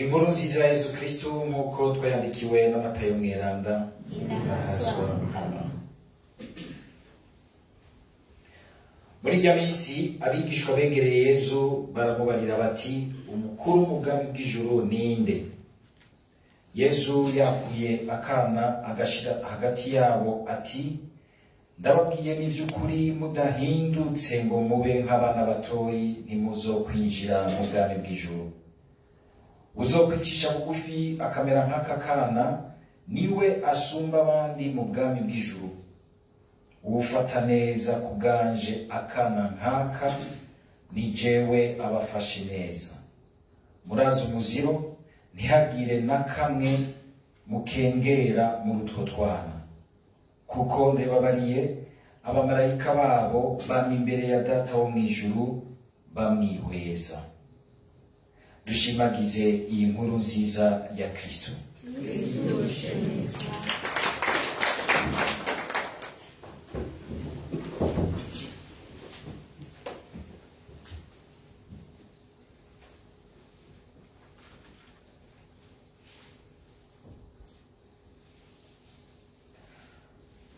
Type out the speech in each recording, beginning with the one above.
Inkuru nziza ya Yezu Kristu nk'uko twayandikiwe na Matayo Mweranda. Inahazwa Mukama. Muri irya minsi abigishwa begereye Yezu baramubarira bati: "Umukuru mu bwami bw'ijuru ninde?" Yezu yakuye akana agashira hagati yabo, ati: "Ndababwiye n'ivy'ukuri, mudahindutse ngo mube nk'abana batoyi, ntimuzokwinjira mu bwami bw'ijuru. Uzokwicisha bugufi akamera nk'aka kana, niwe asumba abandi mu bwami bw'ijuru. Uwufata neza ku bwanje akana nk'aka, ni jewe abafashe neza. Murazi umuziro: ntihagire na kamwe mukengera muri utwo twana, kuko ndababariye, abamarayika babo bama imbere ya Data wo mw'ijuru bamwihweza." Dushimagize iyi nkuru nziza ya Kristo. Kristo shemezwa.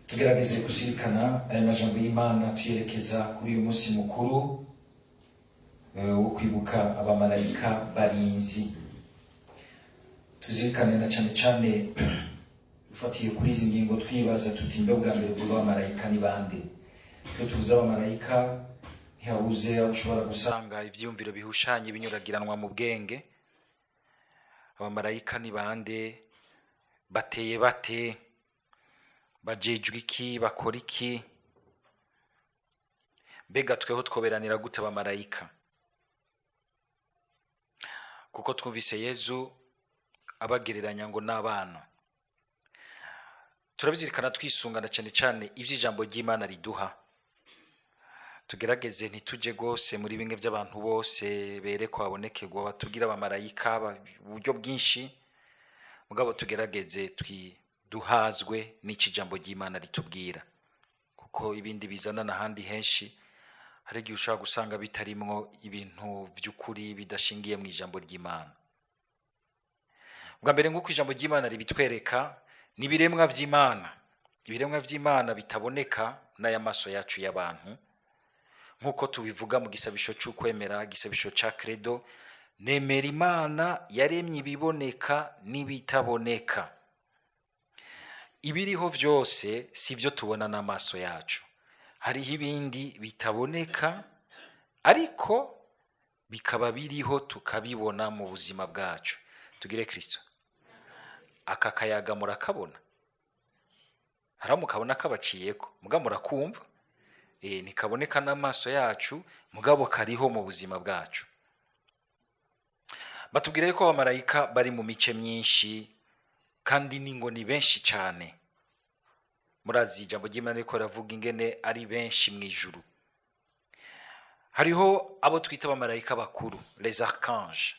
Tugerageze kuzirikana aya majambo y'Imana tuyerekeza kuri uyu munsi mukuru wo kwibuka abamarayika barinzi. Tuzirikane na cane cane ufatiye kuri izi ngingo, twibaza tuti: mbe bwa mbere bw'abamarayika ni bande? Iyo tuvuze abamarayika, ntihabuze aho ushobora gusanga ivyiyumviro bihushanye binyuragiranwa mu bwenge. Abamarayika ni bande? Bateye bate? Bajejwe iki? Bakora iki? Mbega tweho twoberanira gute abamarayika? Kuko twumvise Yezu abagereranya ngo n'abana. Turabizirikana twisungana cyane cyane ivy'ijambo ry'Imana riduha. Tugerageze ntituje rwose muri bimwe by'abantu bose berekwa, babonekerwa, batubwira abamarayika uburyo bwinshi, mugabo tugerageze duhazwe n'iki jambo ry'Imana ritubwira, kuko ibindi bizana n'ahandi henshi hari igihe ushobora gusanga bitarimwo ibintu vy'ukuri, bidashingiye mu ijambo ry'Imana. Bwa mbere, nk'uko ijambo ry'Imana ribitwereka, ni ibiremwa vy'Imana, ibiremwa vy'Imana bitaboneka n'aya maso yacu y'abantu, nk'uko tubivuga mu gisabisho c'ukwemera, igisabisho ca credo: "Nemera Imana yaremye ibiboneka n'ibitaboneka." Ibiriho vyose si byo tubona n'amaso yacu. Hariho ibindi bitaboneka ariko bikaba biriho, tukabibona mu buzima bwacu. Tugire Kristo. Aka kayaga murakabona? Hari aho mukabona kabaciyeko, muga murakumva. Ntikaboneka n'amaso yacu, mugabo kariho mu buzima bwacu. Batubwira yuko abamarayika bari mu mice myinshi, kandi ningo ni benshi cyane. Murazi ijambo ry'Imana riko riravuga ingene ari benshi mu ijuru. Hariho abo twita abamarayika bakuru, les archanges,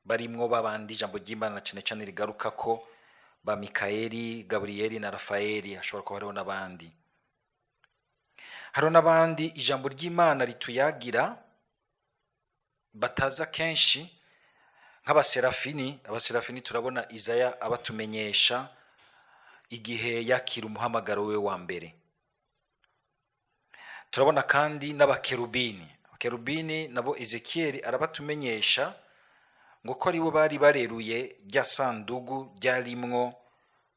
barimwo babandi ijambo ry'Imana cyane cyane rigaruka ko, ba Mikayeli, Gaburiyeli na Rafayeli. Hashobora kuba hariho n'abandi. Hariho n'abandi ijambo ry'Imana rituyagira bataza kenshi, nk'abaserafini. Abaserafini turabona Izaya abatumenyesha igihe yakira umuhamagaro we wa mbere. Turabona kandi n'abakerubini. Abakerubini nabo Ezekiyeli arabatumenyesha ngo ko aribo bari bareruye rya sandugu ryarimwo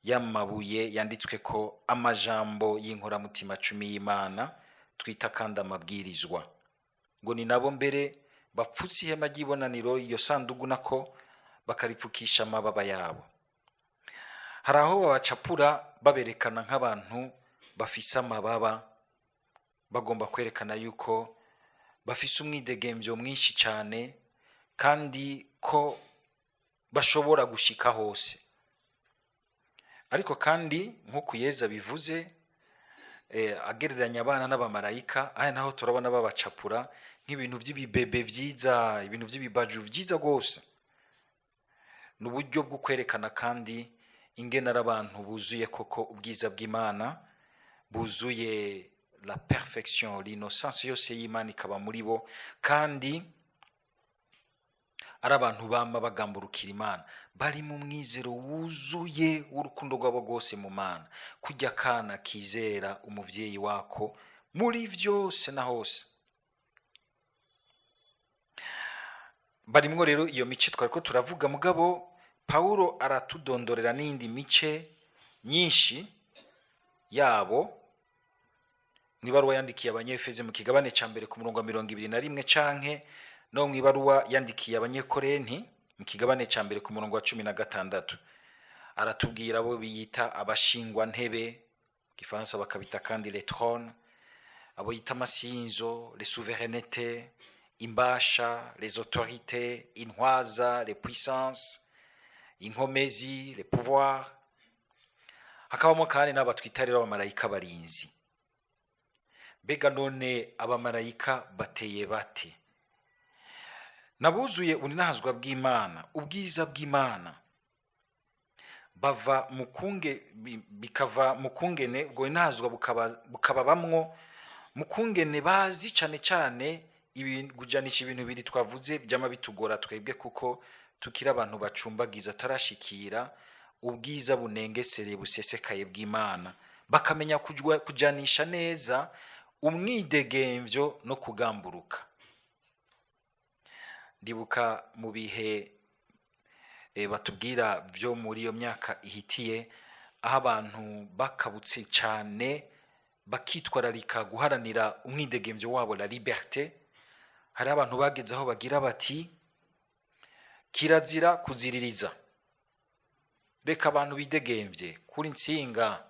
y'amabuye yanditswe ko amajambo y'inkoramutima 10 y'Imana, twita kandi amabwirizwa. Ngo ni nabo mbere bapfutse ihema ry'ibonaniro, iyo sandugu nako, bakaripfukisha amababa yabo. Hari aho babacapura baberekana nk'abantu bafise amababa, bagomba kwerekana yuko bafise umwidegemvyo mwinshi cyane, kandi ko bashobora gushika hose. Ariko kandi nk'uko Yezu bivuze, agereranya abana n'abamarayika, aya naho turabona babacapura nk'ibintu by'ibibebe vyiza, ibintu by'ibibaju vyiza rwose. Ni uburyo bwo kwerekana kandi ingene ari abantu buzuye koko ubwiza bw'Imana, buzuye la perfection, l'innocence yose y'Imana ikaba muri bo, kandi Ari abantu bama bagamburukira Imana, bari mu mwizero wuzuye w'urukundo rwabo rwose mu Mana, kurya akana kizera umuvyeyi wako muri vyose na hose. Barimwo rero iyo mice twariko turavuga, mugabo Pawulo aratudondorera n'iyindi mice nyinshi yabo mw'ibaruwa yandikiye Abanyefezi mu kigabane ca mbere ku murongo wa 21, canke no mw'ibaruwa yandikiye Abanyekorenti mu kigabane ca mbere ku murongo wa 16. Aratubwira abo biyita abashingwa ntebe, gifaransa bakabita kandi les trônes, abo yita amasinzo, les souverainetés, imbasha, les autorités, intwaza, les puissances, inkomezi, les pouvoirs. Hakabamo kandi n'aba twita rero abamarayika barinzi. Mbega none abamarayika bateye bate? Nabuzuye ubuninahazwa bw'Imana, ubwiza bw'Imana, bava mu kunge bikava mu kungene ubwo buninahazwa bukababamwo mu kungene bazi cane cane kujanisha ibintu bibiri twavuze byama bitugora twebwe, kuko tukiri abantu bacumbagiza, tarashikira ubwiza bunengesereye busesekaye bw'Imana, bakamenya kujanisha neza umwidegemvyo no kugamburuka. Ndibuka mu bihe batubwira vyo muri iyo myaka ihitiye, aho abantu bakabutse cane bakitwararika guharanira umwidegemvyo wabo, la liberté. Hari abantu bageze aho bagira bati kirazira kuziririza, reka abantu bidegemvye kuri ntsinga,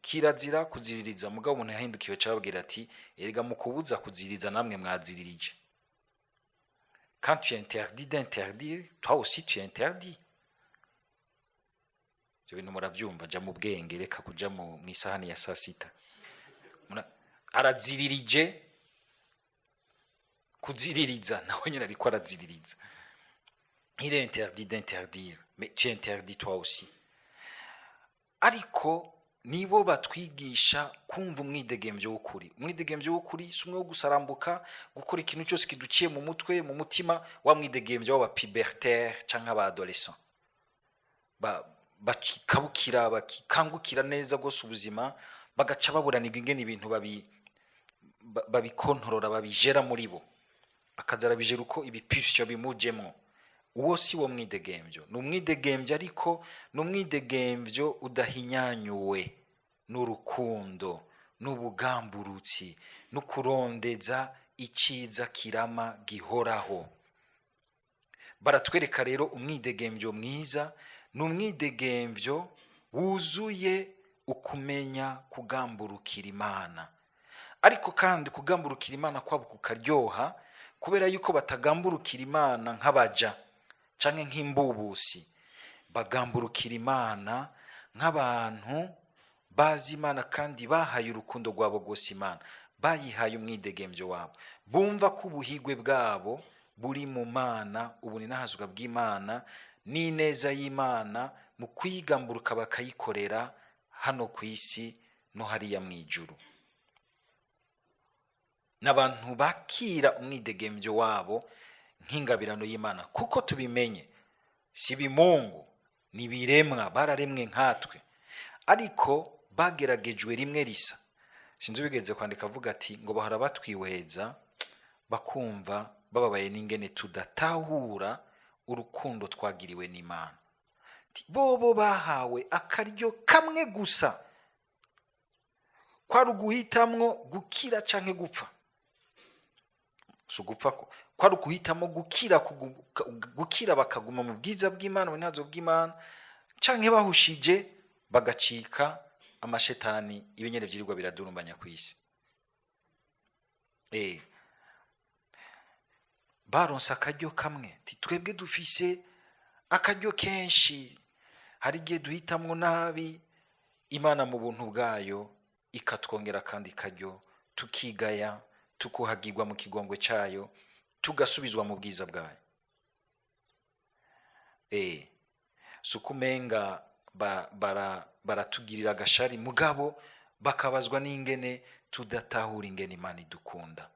kirazira kuziririza. Mugabo umuntu yahindukiwe cababwira ati erega mu kubuza kuziririza namwe mwaziririje. Quand tu interdis d'interdire, toi aussi tu interdis. Ivyo bintu muravyumva, ja mu bwenge, reka kuja mu mw'isahani ya sasita. Araziririje kuziririza, nawe nyene ariko araziririza. Il est interdit d'interdire, mais tu interdis toi aussi. Ariko nibo batwigisha kumva umwidegemvyo w'ukuri. Umwidegemvyo w'ukuri si umwe wo gusarambuka, gukora ikintu cyose kiduciye mu mutwe, mu mutima, wa mwidegemvyo w'aba pubertaire canke aba adolescent bakikabukira, bakikangukira neza rwose ubuzima, bagaca baburanirwa ingene ibintu babikontorora, babijera muri bo, akaza arabijera uko ibipulsion bimujemwo. Uwo si wo mwidegemvyo. Ni umwidegemvyo, ariko ni umwidegemvyo udahinyanyuwe n'urukundo, n'ubugamburutsi, no kurondeza iciza kirama gihoraho. Baratwereka rero umwidegemvyo mwiza ni umwidegemvyo wuzuye ukumenya kugamburukira Imana. Ariko kandi kugamburukira Imana kwabo kukaryoha, kubera yuko batagamburukira Imana nk'abaja canke nk'imbubusi, bagamburukira Imana nk'abantu bazi Imana kandi bahaye urukundo rwabo rwose Imana, bayihaye umwidegemvyo wabo, bumva ko ubuhigwe bwabo buri mu Mana, ubuninahazwa bw'Imana n'ineza y'Imana, mu kuyigamburuka bakayikorera hano ku isi no hariya mu ijuru. N'abantu bakira umwidegemvyo wabo nk'ingabirano y'Imana, kuko tubimenye si bimungu, ni biremwa, bararemwe nkatwe, ariko bageragejwe rimwe risa. Sinzi ubigeze kwandika avuga ati ngo bahora batwihweza bakumva bababaye n'ingene tudatahura urukundo twagiriwe n'Imana. Bobo bahawe akaryo kamwe gusa, kwari uguhitamwo gukira canke gupfa. Si ugupfa ko kwari uguhitamwo gukira, gukira bakaguma mu bwiza bw'Imana, mu ntazo bw'Imana, canke bahushije bagacika amashetani, ibinyere vyirirwa biradurumbanya kw'isi. Baronse akaryo kamwe. Ti twebwe dufise akaryo kenshi, hari igihe duhitamwo nabi, Imana mu buntu bwayo ikatwongera kandi karyo, tukigaya, tukuhagirwa mu kigongwe cayo, tugasubizwa mu bwiza bwayo. Si ukumenga baratugirira agashari, mugabo bakabazwa n'ingene tudatahura ingene Imana idukunda.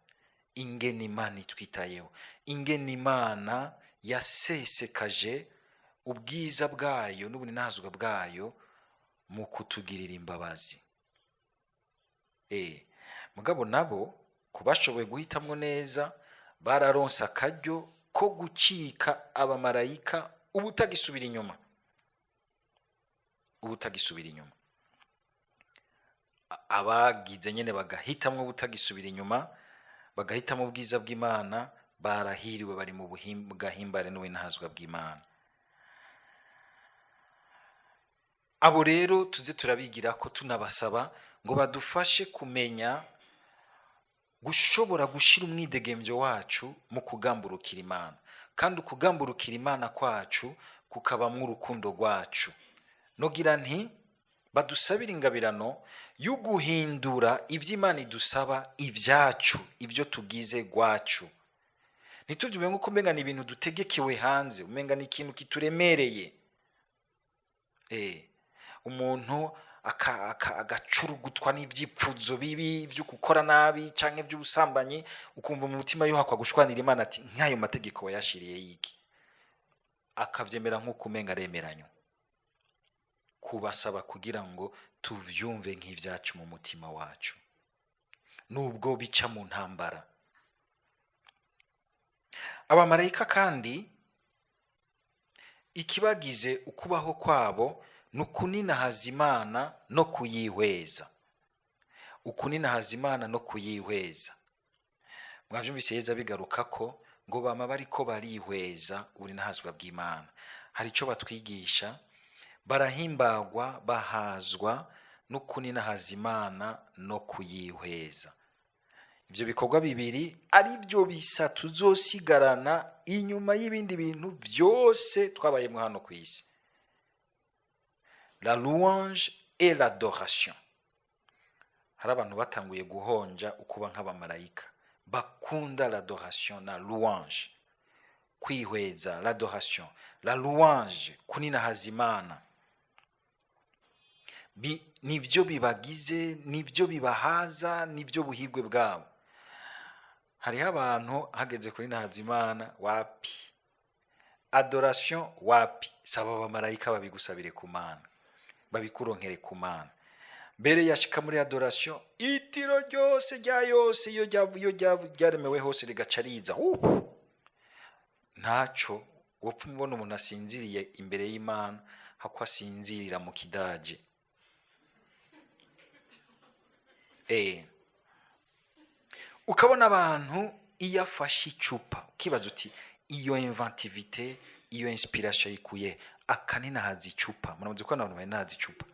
Ingene Imana itwitayeho, ingene Imana yasesekaje ubwiza bwayo n'ubuninahazwa bwayo mu kutugirira imbabazi. Mugabo nabo kubashoboye guhitamwo neza, bararonse akaryo ko gucika abamarayika ubutagisubira inyuma, ubutagisubira inyuma. Abagize nyene bagahitamwo ubutagisubira inyuma, bagahitamo ubwiza bw'Imana, barahiriwe, bari mu gahimbare n'ubuninahazwa bw'Imana. Abo rero tuze turabigira ko tunabasaba ngo badufashe kumenya gushobora gushira umwidegemvyo wacu mu kugamburukira Imana, kandi ukugamburukira Imana kwacu kukabamwo urukundo rwacu. Nogira nti badusabira ingabirano yo guhindura ivyo Imana idusaba ivyacu, ivyo tugize rwacu. Ntituvyumve nk'uko umenga ni ibintu dutegekewe hanze, umenga ni ikintu kituremereye. Umuntu agacurugutwa n'ivyipfuzo bibi vyo gukora nabi canke vy'ubusambanyi, ukumva mu mutima yuhakwa gushwanira Imana ati nk'ayo mategeko wayashiriye yiki, akavyemera nk'uko umenga aremeranywa. Kubasaba kugira ngo tuvyumve nk'ivyacu mu mutima wacu, nubwo bica mu ntambara. Abamarayika kandi ikibagize ukubaho kwabo ni ukuninahaza Imana no kuyihweza, ukuninahaza Imana no kuyihweza. Mwavyumvise Yezu abigaruka ko ngo bama bariko barihweza ubuninahazwa bw'Imana. Hari ico batwigisha, barahimbagwa bahazwa no kuninahaza Imana no kuyihweza. Ivyo bikorwa bibiri ari byo bisa tuzosigarana inyuma y'ibindi bintu vyose twabayemwo hano kw'isi. La louange et l'adoration. Hari abantu batanguye guhonja ukuba nk'abamarayika, bakunda l'adoration na louange, kwihweza, l'adoration, la louange, kuninahaza Imana. Nivyo bibagize, nivyo bibahaza, nivyo buhigwe bwabo. Hariho abantu hageze kuri nahaza Imana wapi, adoration wapi, saba abamarayika babigusabire ku Mana, babikuronkere ku Mana. Mbere yashika muri adoration, itiro ryose rya yose iyo ryaremewe hose rigaca riza. Ntaco wopfa umubona umuntu asinziriye imbere y'Imana hako asinzirira mu kidaje. Ukabona abantu iyo afashe icupa ukibaza uti iyo inventivité, iyo inspiration yikuye akaninahaza icupa. Muramaze kubona abantu baninahaza icupa?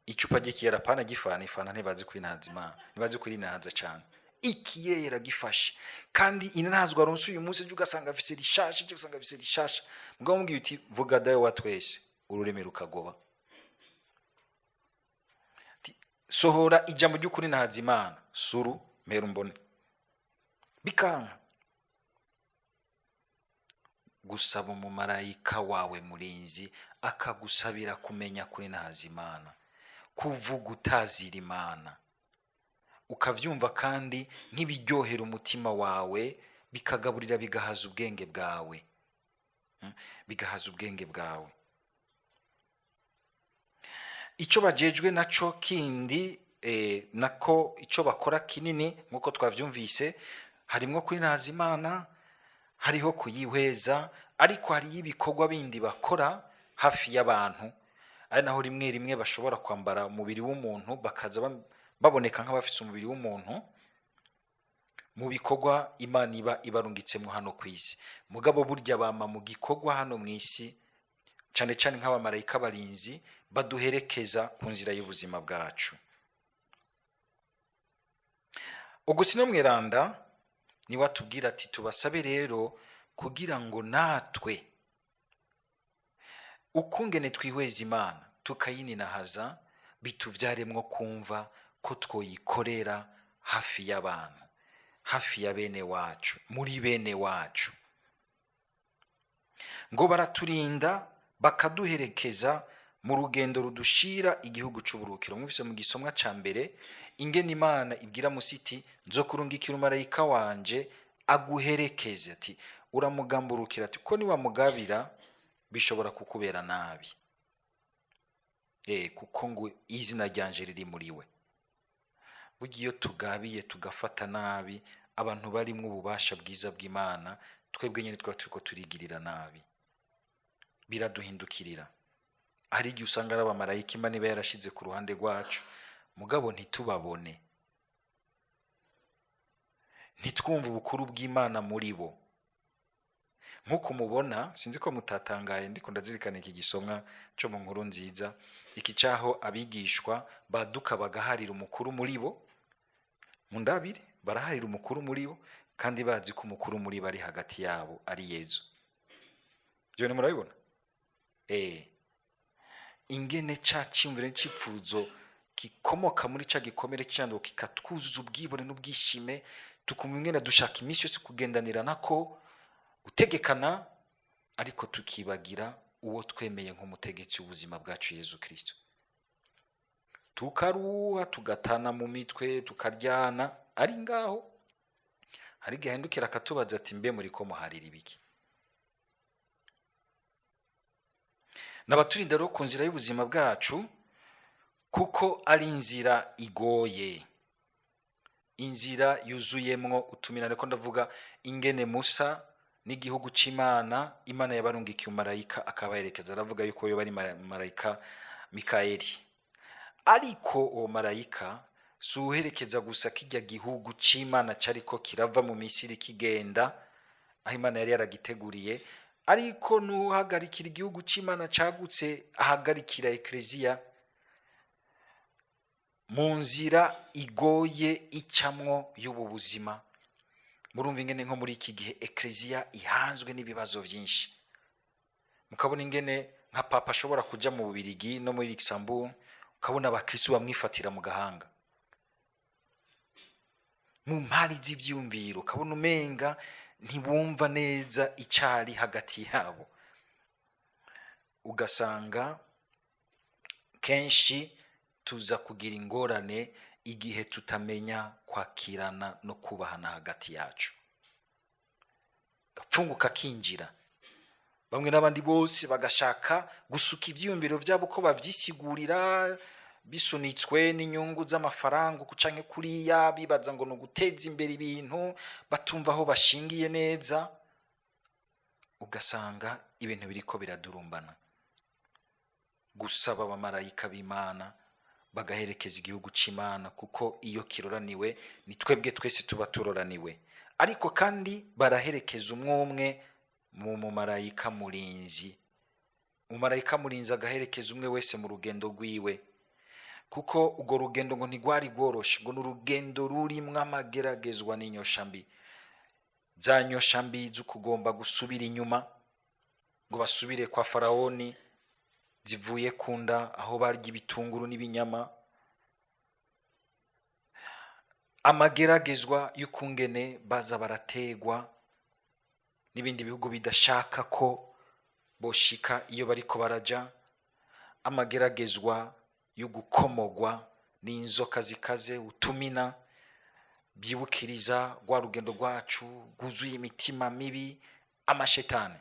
Icupa ry'ikiyera pana gifana ifana, ntibazi kurinahaza Imana, ntibazi kurinahaza cane. Ikiyera gifashe kandi inahazwa aronse uyu munsi, ejo ugasanga afise rishasha, ejo ugasanga afise rishasha. Mugabo mubwiye uti vuga dawe wa twese, ururimi rukagoba. Ati, sohora ijambo ry'ukuri nahaza Imana, suru mpera umbone, bikanka. Gusaba umumarayika wawe murinzi akagusabira kumenya kuri nahaza Imana, kuvuga utazira Imana, ukavyumva kandi nk'ibiryohera umutima wawe, bikagaburira bigahaza ubwenge bwawe. Bigahaza ubwenge bwawe. Ico bajejwe naco kindi, nako ico bakora kinini nkuko twavyumvise, harimwo kuri nahaza Imana, hariho kuyihweza, ariko hariyo ibikorwa bindi bakora hafi y'abantu, ari naho rimwe rimwe bashobora kwambara umubiri w'umuntu bakaza baboneka nk'abafise umubiri w'umuntu mu bikorwa Imana iba ibarungitsemwo hano kw'isi. Mugabo burya bama mu gikorwa hano mw'isi, cane cane nk'abamarayika barinzi baduherekeza ku nzira y'ubuzima bwacu. Augustino Mweranda niwe atubwira ati tubasabe rero kugira ngo natwe ukungene twihweza Imana tukayininahaza, bituvyaremwo kumva ko twoyikorera hafi y'abantu, hafi ya bene wacu, muri bene wacu. Ngo baraturinda bakaduherekeza Mu rugendo rudushira igihugu c'uburukiro, mwumvise mu gisomwa ca mbere ingene Imana ibwira Musa iti: "Nzokurungikira umumarayika wanje aguherekeze." Ati: "Uramugamburukira," ati, "ko niwamugabira bishobora kukubera nabi, kuko ngo izina ryanje riri muri we." Burya iyo tugabiye tugafata nabi abantu barimwo ububasha bwiza bw'Imana, twebwe nyine twaba turiko turigirira nabi, biraduhindukirira. Hari igihe usanga ari abamarayika Imana iba yarashize ku ruhande rwacu, mugabo ntitubabone, ntitwumve ubukuru bw'Imana muri bo. Nk'uko mubona, sinzi ko mutatangaye, ndiko ndazirikana iki gisomwa cyo mu Nkuru Nziza, iki caho abigishwa baduka bagaharira umukuru muri bo. Mu ndabire baraharira umukuru muri bo, kandi bazi ko umukuru muri bo ari hagati yabo, ari Yezu. Ibyo murabibona ingene ca ciyumviro n'icipfuzo gikomoka muri ca gikomere c'icyanduko kikatwuzuza ubwibone n'ubwishime, tukumva ingene dushaka iminsi yose kugendanira nako gutegekana, ariko tukibagira uwo twemeye nk'umutegetsi w'ubuzima bwacu, Yezu Kristo. Tukaruha, tugatana mu mitwe, tukaryana, ari ngaho. Hari igihe ahindukira akatubaza ati: "Mbe muri ko muharira ibiki?" N'abaturinda rero ku nzira y'ubuzima bwacu, kuko ari inzira igoye, inzira yuzuyemwo utumira. Ariko ndavuga ingene Musa n'igihugu c'Imana, Imana yabarungikiye umumarayika akabaherekeza. Aravuga yuko yoba ari marayika Mikayeli. Ariko uwo marayika si uwuherekeza gusa kirya gihugu c'Imana cariko kirava mu Misiri kigenda aho Imana yari yaragiteguriye, ariko n'uhagarikira igihugu c'Imana cagutse, ahagarikira Ekleziya mu nzira igoye icamwo y'ubu buzima. Murumva ingene nko muri iki gihe Ekleziya ihanzwe n'ibibazo vyinshi, mukabona ingene nka Papa ashobora kuja mu Bubirigi no muri Luxembourg, ukabona abakristu bamwifatira mu gahanga mu mpari z'ivyiyumviro, ukabona umenga ntibumva neza icari hagati yabo. Ugasanga kenshi tuza kugira ingorane igihe tutamenya kwakirana no kubahana hagati yacu, gapfungu kakinjira, bamwe n'abandi bose bagashaka gusuka ivyiyumviro vyabo uko bavyisigurira, bisunitswe n'inyungu z'amafaranga uku canke kuriya, bibaza ngo ni uguteza imbere ibintu, batumva aho bashingiye neza. Ugasanga ibintu biriko biradurumbana. Gusaba abamarayika b'Imana bagaherekeza igihugu c'Imana, kuko iyo kiroraniwe ni twebwe twese tuba turoraniwe. Ariko kandi baraherekeza umwe umwe mu mumarayika murinzi, umumarayika murinzi agaherekeza umwe wese mu rugendo rwiwe, kuko urwo rugendo ngo ntigwari rworoshe, ngo ni urugendo rurimwo amageragezwa n'inyoshambi, za nyoshambi z'ukugomba gusubira inyuma ngo basubire kwa Farawoni, zivuye ku nda aho barya ibitunguru n'ibinyama, amageragezwa y'ukungene baza barategwa n'ibindi bihugu bidashaka ko boshika iyo bariko baraja, amageragezwa yo gukomogwa n'inzoka zikaze, utumina byibukiriza rwa rugendo rwacu rwuzuye imitima mibi. Amashetani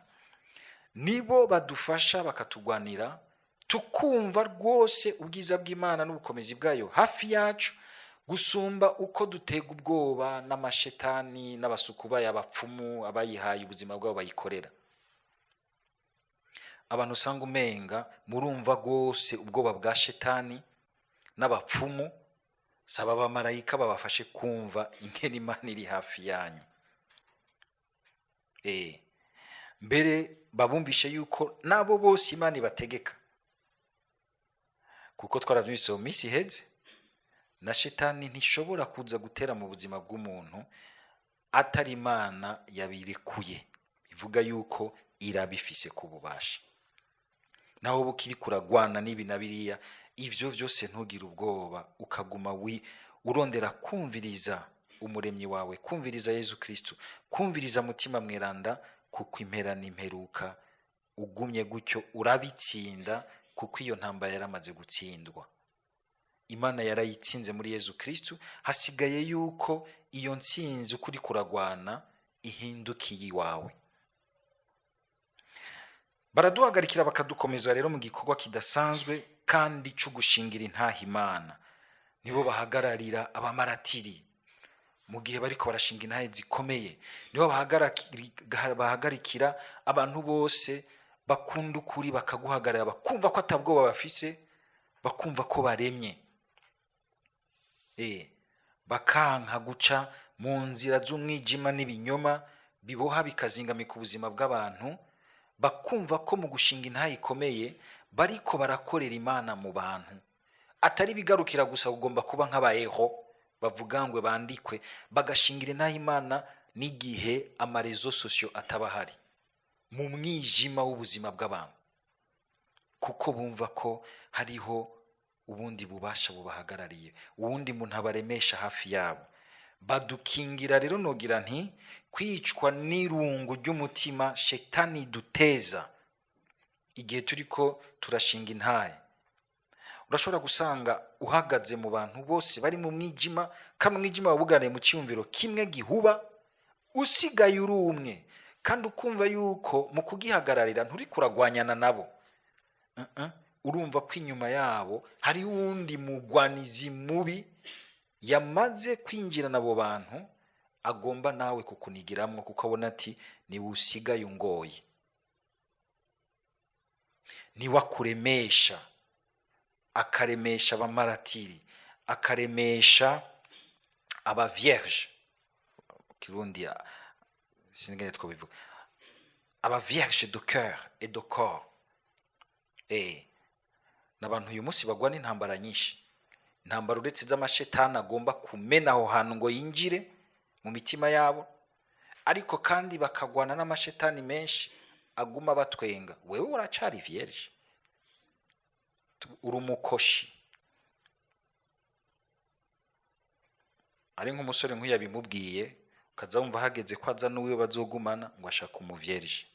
nibo badufasha, bakatugwanira, tukumva rwose ubwiza bw'Imana n'ubukomezi bwayo hafi yacu, gusumba uko dutega ubwoba n'amashetani n'abasuku bayo, abapfumu, abayihaye ubuzima bwabo bayikorera. Abantu usanga umenga murumva rwose ubwoba bwa shetani n'abapfumu, saba abamarayika babafashe kumva ingene Imana iri hafi yanyu. Mbere babumvishe yuko nabo bose Imana ibategeka, kuko twaravyumvise mu minsi iheze, na shetani ntishobora kuza gutera mu buzima bw'umuntu atari Imana yabirekuye, bivuga yuko irabifise ku bubasha. Naho bukiri kuragwana n'ibi na biriya, ivyo vyose ntugire ubwoba, ukaguma urondera kumviriza umuremyi wawe, kumviriza Yezu Kristo, kumviriza Mutima Mweranda, kuko impera n'imperuka ugumye gutyo urabitsinda. Kuko iyo ntambara yaramaze gutsindwa, Imana yarayitsinze muri Yezu Kristu. Hasigaye yuko iyo ntsinzi uko uriko uragwana ihindukiye iwawe. Baraduhagarikira, bakadukomeza rero mu gikorwa kidasanzwe kandi cyo gushingira intaha Imana. Nibo bahagararira abamaratiri mu gihe bariko barashinga intahe zikomeye, nibo bahagarikira abantu bose bakunda ukuri, bakaguhagarara, bakumva ko atabwoba bafise, bakumva ko baremye, bakanka guca mu nzira z'umwijima n'ibinyoma biboha bikazingamika ubuzima bw'abantu, bakumva ko mu gushinga intahe ikomeye bariko barakorera Imana mu bantu, atari bigarukira gusa kugomba kuba nk'abayeho bavuga ngo bandikwe, bagashingira intahe Imana n'igihe ama réseaux sociaux ataba ahari, mu mwijima w'ubuzima bw'abantu, kuko bumva ko hariho ubundi bubasha bubahagarariye, uwundi muntu abaremesha hafi yabo. Badukingira rero, nogira nti, kwicwa n'irungu ry'umutima shetani duteza igihe turiko turashinga intahe. Urashobora gusanga uhagaze mu bantu bose bari mu mwijima, kandi umwijima wabuganiye mu cyiyumviro kimwe gihuba, usigaye uri umwe, kandi ukumva yuko mu kugihagararira nturi kuragwanyana nabo. Urumva ko inyuma yabo hari uwundi mugwanizi mubi yamaze kwinjirana abo bantu, agomba nawe kukunigiramwo, kuko abona ati niwe usigaye ungoye, niwe akuremesha, akaremesha abamaratiri, akaremesha aba vierge. Kirundi sinigene twobivuga, aba vierge de cœur et de corps. N'abantu uyu munsi bagwa n'intambara nyinshi, intambara uretse z'amashetani agomba kumena aho hantu ngo yinjire mu mitima yabo, ariko kandi bakagwana n'amashetani menshi aguma batwenga: "Wewe uracari vierge, uri umukoshi." Ari nk'umusore nk'uyu yabimubwiye, ukaza wumva hageze ko aza n'uwiwe bazogumana, ngo ashaka umu vierge.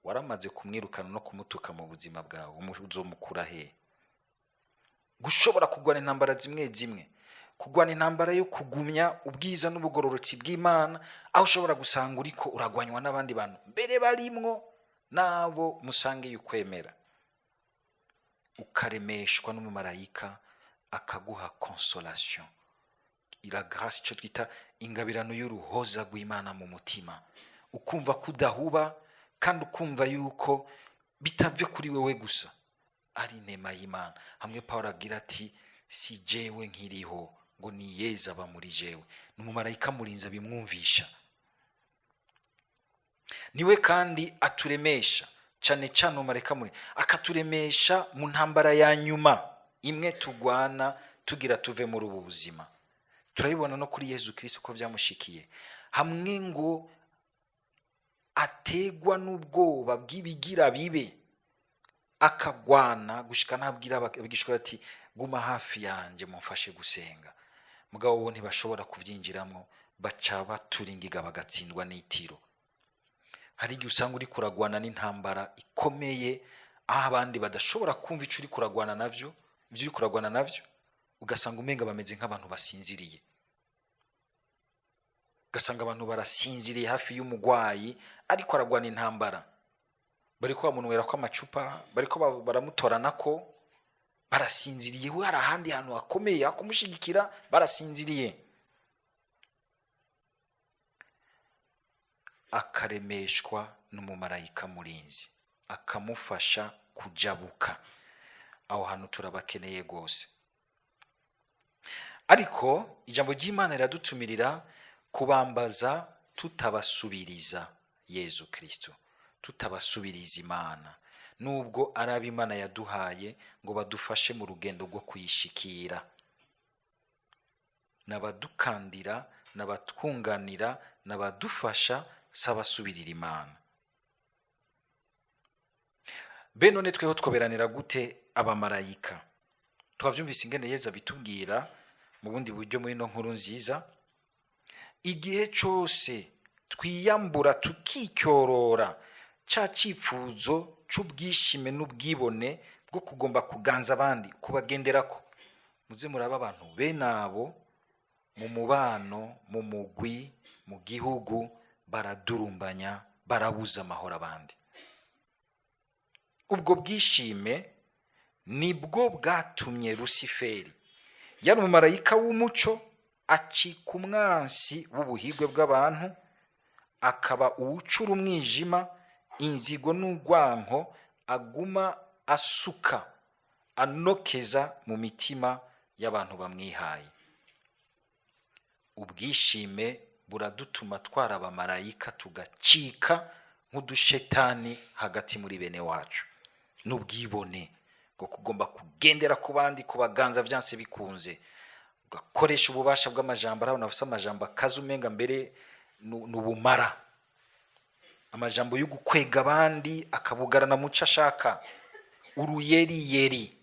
Waramaze kumwirukana no kumutuka mu buzima bwawe, uzomukura hehe? Gushobora kurwana intambara zimwe zimwe, kurwana intambara yo kugumya ubwiza n'ubugororotsi bw'Imana, aho ushobora gusanga uriko uragwanywa n'abandi bantu mbere barimwo n'abo musangiye ukwemera, ukaremeshwa n'umumarayika akaguha consolation, la grâce, icyo twita ingabirano y'uruhoza rw'Imana mu mutima, ukumva ko udahuba kandi ukumva yuko bitavye kuri wewe gusa, ari inema y'Imana. Hamwe Paul agira ati: "Si jewe nkiriho, ngo ni Yezu aba muri jewe." Ni umumarayika murinzi abimwumvisha. Niwe kandi aturemesha cane cane, umumarayika murinzi akaturemesha mu ntambara ya nyuma imwe tugwana tugira tuve muri ubu buzima. Turabibona no kuri Yezu Kristo ko vyamushikiye, hamwe ngo ategwa n'ubwoba bw'ibigira bibe, akagwana gushika nabwira abigishwa ati: "Guma hafi yanje mumfashe gusenga." Mugabo bo ntibashobora kuvyinjiramwo, baca baturingiga, bagatsindwa n'itiro. Hari igihe usanga uri kuragwana n'intambara ikomeye, aho abandi badashobora kumva ico uri kuragwana navyo, ivyo uri kuragwana navyo, ugasanga umenga bameze nk'abantu basinziriye, ugasanga abantu barasinziriye hafi y'umugwayi ariko aragwana intambara, bariko bamunywera ko amacupa, bariko baramutorana ko barasinziriye. We hari ahandi hantu hakomeye hakumushigikira, barasinziriye. Akaremeshwa n'umumarayika murinzi, akamufasha kujabuka aho hantu. Turabakeneye rwose. Ariko ijambo ry'Imana riradutumirira kubambaza tutabasubiriza Yezu Kristo, tutabasubiriza Imana, nubwo ari abo Imana yaduhaye ngo badufashe mu rugendo rwo kuyishikira. N'abadukandira, n'abatwunganira, n'abadufasha, si abasubirira Imana. Be none tweho twoberanira gute abamarayika? Twavyumvise ingene Yezu abitubwira mu bundi buryo muri ino nkuru nziza. Igihe cose twiyambura, tukicyorora ca cipfuzo c'ubwishime n'ubwibone Bwo kugomba kuganza abandi, kubagenderako. Muze muraba abantu bene abo mu mubano, mu mugwi, mu gihugu, baradurumbanya, barabuza amahoro abandi. Ubwo bwishime nibwo bwatumye Rusiferi, yari umumarayika w'umuco, acika umwansi w'ubuhigwe bw'abantu, akaba uwucura umwijima, inzigo n'urwanko aguma asuka anokeza mu mitima y'abantu bamwihaye. Ubwishime buradutuma twara abamarayika tugacika nk'udushetani hagati muri bene wacu, n'ubwibone bwo kugomba kugendera ku bandi, kubaganza vyanse bikunze, ugakoresha ububasha bw'amajambo. Arabona bafise amajambo akaze, umenga mbere n'ubumara, amajambo yo gukwega abandi, akabugarana muco ashaka, uruyeriyeri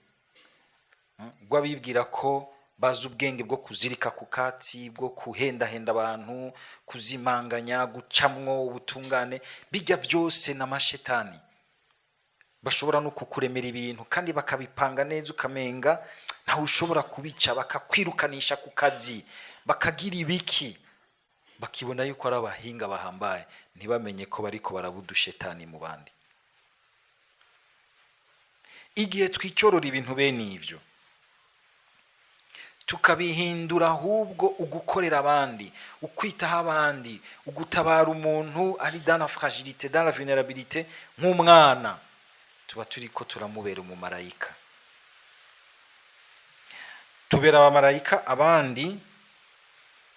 rw'abibwira ko bazi ubwenge bwo kuzirika ku katsi, bwo kuhendahenda abantu, kuzimanganya, gucamwo ubutungane. Bijya byose n'amashetani. Bashobora no kukuremera ibintu kandi bakabipanga neza, ukamenga ntawe ushobora kubica, bakakwirukanisha ku kazi, bakagira ibiki, bakibona yuko ari abahinga bahambaye, ntibamenye ko bariko barabudushetani mu bandi. Igihe twicyorora ibintu bene ivyo, tukabihindura ahubwo ugukorera abandi, ukwitaho abandi, ugutabara umuntu ari dans la fragilité, dans la vulnérabilité, nk'umwana, tuba turiko turamubera umumarayika. Tubera abamarayika abandi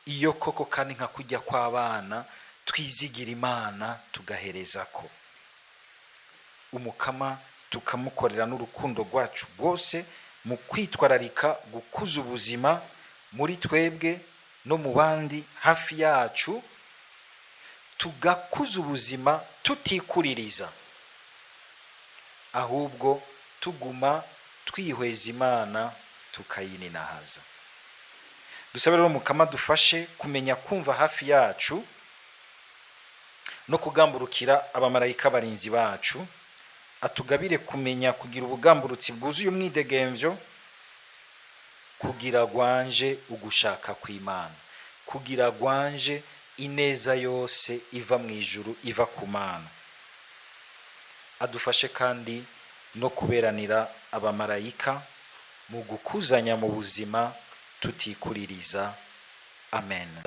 iyo koko kandi nka kujya kw'abana twizigira Imana, tugahereza ko Umukama, tukamukorera n'urukundo rwacu rwose mu kwitwararika gukuza ubuzima muri twebwe no mu bandi hafi yacu, tugakuza ubuzima tutikuririza, ahubwo tuguma twihweza Imana, tukayininahaza. Dusabe rero Mukama dufashe kumenya kumva hafi yacu no kugamburukira abamarayika barinzi bacu. Atugabire kumenya kugira ubugamburutsi bwuzuye umwidegemvyo, kugira gwanje ugushaka kw'Imana, kugira gwanje ineza yose iva mu ijuru, iva ku Mana. Adufashe kandi no kuberanira abamarayika mu gukuzanya mu buzima tutikuririza. Amen.